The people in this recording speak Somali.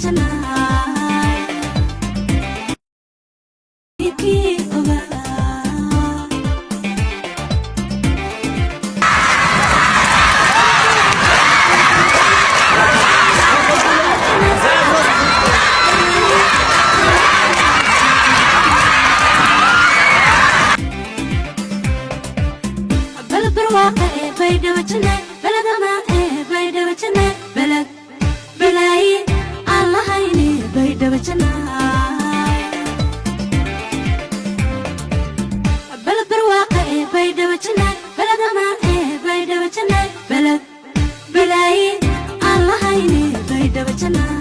Janaay kii ogaa. Balad barwaaqa ee Baydhabo janaay, balad amaan ee Baydhabo janaay, balad balaaye aan lahayne Baydhabo janaay. Balad barwaaqa ee Baydhabo janaay, balad amaan ee Baydhabo janaay, balad balaaye aan lahayne Baydhabo janaay.